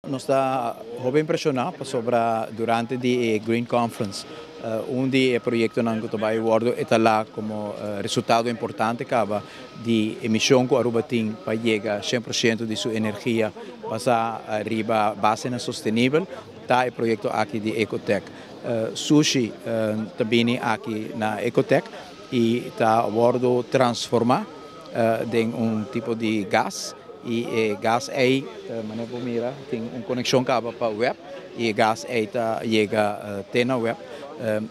Nos ta hopi impresiona pasobra durante di Green Conference, un di e proyectonan cu bay wordo etala como resultado importante caba di e mision cu Aruba tin pa yega 100% di su energia pasa riba base sostenibel, ta e proyecto aki di Ecotech. Sushi tambe aki na Ecotech y ta wordo transforma den un tipo di gas y e gas ey, manera mira, tin un conexion caba pa web y e gas ey ta yega te na web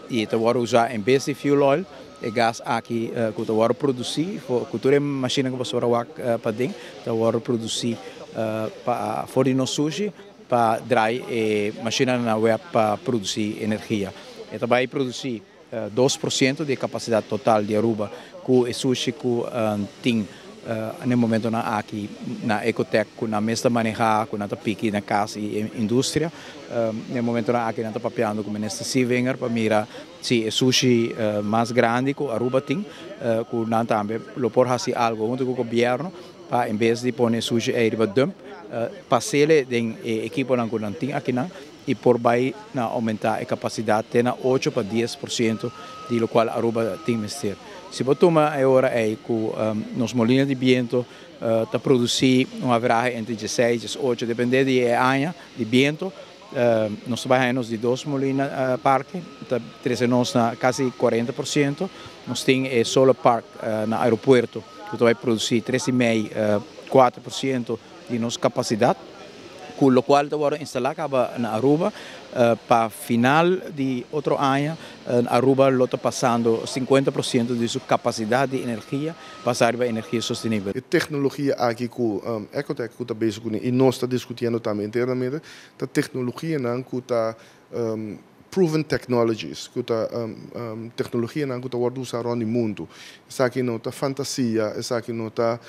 y ta wordo usa en bes di fuel oil. E gas aki cu ta wordo produci, cu tur e machine cu bo a wak paden, ta wordo produci pa for di nos sushi pa draai e machine na web pa produci energia. E ta bay produci 2% di capacidad total di Aruba cu e sushi cu tin na momentonan aki na Ecotech, cu nan mes ta maneha, cu nan ta piki na cas y industria. Na momentonan aki nan ta papiando cu minister Sevinger pa mira si e sushi mas grandi cu Aruba tin, cu nan tambe lo por haci algo hunto cu gobierno pa, en bes di pone sushi ey riba dump, pas'e den ekiponan cu nan tin aki nan y por bay na aumenta e capacidad te na 8 pa 10% di loke Aruba tin mester. Si bo tuma e ora ey cu nos molina di biento ta produci un average entre 16 y 18, depende di aña di biento, nos ta bay di dos molina parke, ta trece nos na casi 40%. Nos tin e solar park na aeropuerto, cu ta bay produci 3,5, 4% di nos capacidad, cu loke ta awor instala caba na Aruba, pa final di otro aña, Aruba lo ta pasando 50% di su capacidad di energia pasa pa energia sostenibel. E tecnologia aki cu Ecotech cu ta bezig y nos ta discutiendo tambe internamente, e tecnologianan cu ta proven technologies, cu ta tecnologianan cu ta wordo usa rond mundo. Esaki no ta fantasia, esaki no ta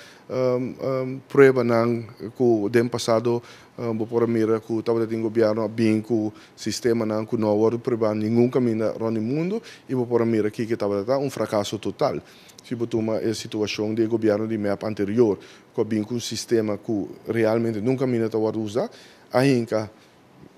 pruebanan cu den pasado bo por mira cu tabatin gobierno bin cu sistemanan cu no a wordo prueba ningun caminda rond mundo y bo por mira cu tabata un fracaso total. Si bo tuma e situacion di gobierno di MEP anterior, cu bin cu un sistema cu realmente nunca a wordo usa, ainda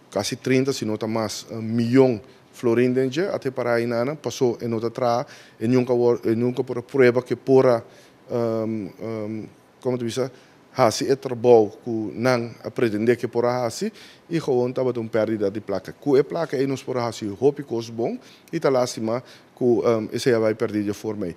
casi 30, si no ta mas, miyon florin den dje, te para einan, paso e no ta traha, y nunca por prueba cu por a, con ta bisa, haci e trabou cu nan a pretende cu por a haci y gewoon tabata un perdida di placa. Cu e placa ey nos por a haci hopi cos bon y ta lastima cu esey a bay perdi di forma ey.